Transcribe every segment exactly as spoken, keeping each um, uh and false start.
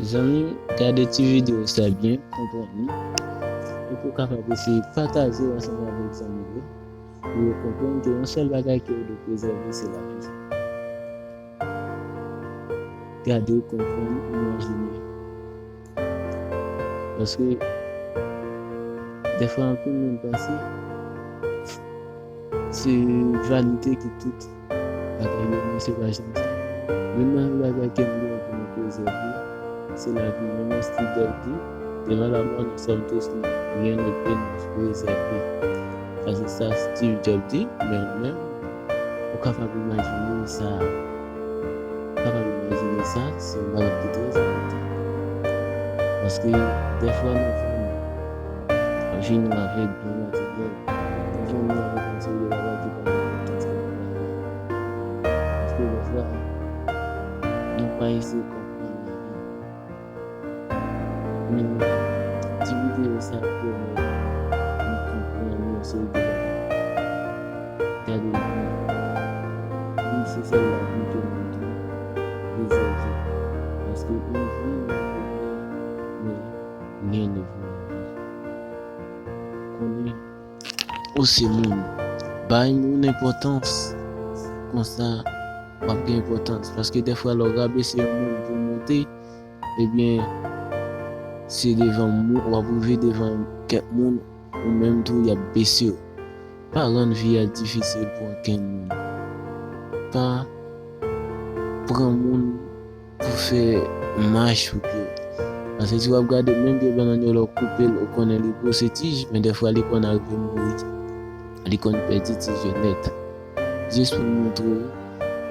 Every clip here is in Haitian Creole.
Zanmi, gade ti videyo sa byen, konprann li, epi w kapab eseye pataje l ansanm avèk zanmi w yo, pou yo konprann ke yon sèl bagay ke yo dwe prezève, se lavi. Gade, konprann, imajine. Paske dèfwa anpil moun panse se vanite ki tout bagay yo, men se pa janm sa. Youn nan bagay ke nou gen pou nou prezève, se lavi. Menm Steve Jobs di, devant la mort, nous sommes tous morts. Rien ne peut nous préserver. Sa se sa Steve Jobs di, men ou menm, ou kapab imajine sa, ou kapab imajine sa, se yon bagay ki trè enpòtan. Paske dèfwa nou fanm ap vini avèk byen materyèl, nou vini avèk yon seri de bagay ki pa enpòtan, se pa bagay. Paske dèfwa, nou pa eseye konprann lavi. Men, ti videyo sa ap pèmèt nou konprann yon seri de bagay. Gade, menm se sèl lavi ke nou dwe prezève. Paske yon vi, yon vi, men, men yon vi. Konnen ou se moun. Bay moun enpòtans. Konsa, w ap gen enpòtans. Paske dèfwa, lè w rabese yon moun pou w monte, ebyen, se devan moun, w ap rive devan kèk moun, ou menm tou, y ap bese w. Pa rann vi a difisil pou okenn moun. Pa pran moun pou fè mach pou pye w. Paske si w ap gade, menm pye bannann yo, lè w koupe l, ou konnen li gwo, se tij, men dèfwa li konn arive mouri. Li konn pèdi tij yo nèt. Jis pou m montre w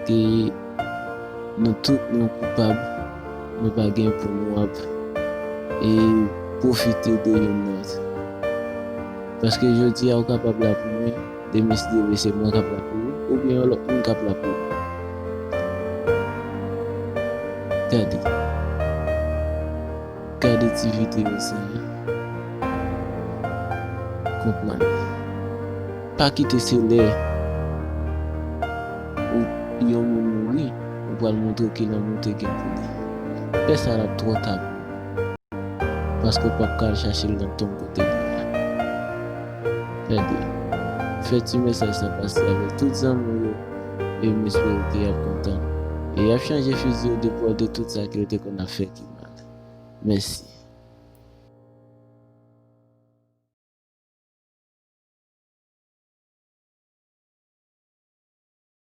ke nou tout nou koupab, nou pa gen pou nou ap e pwofite de youn lòt. Paske jodi a ou kapab la pou mwen, demen si Dye vle se mwen k ap la pou ou, oubyen yon lòt moun k ap la pou ou. Gade. Gade ti videyo sa a. Konprann. Pa kite se lè ou yon moun mouri, ou pral montre ki lanmou te gen pou li. Pè sa l ap twò ta pou ou. Paske w p ap ka al chache l nan tonm kote li ye a. Gade. Fè ti mesaj sa pase avèk tout zanmi w yo, e m espere ke y ap kontan. E y ap chanje fizi yo de bò de tout sa ke yo te konn ap fè ki mal. Mèsi.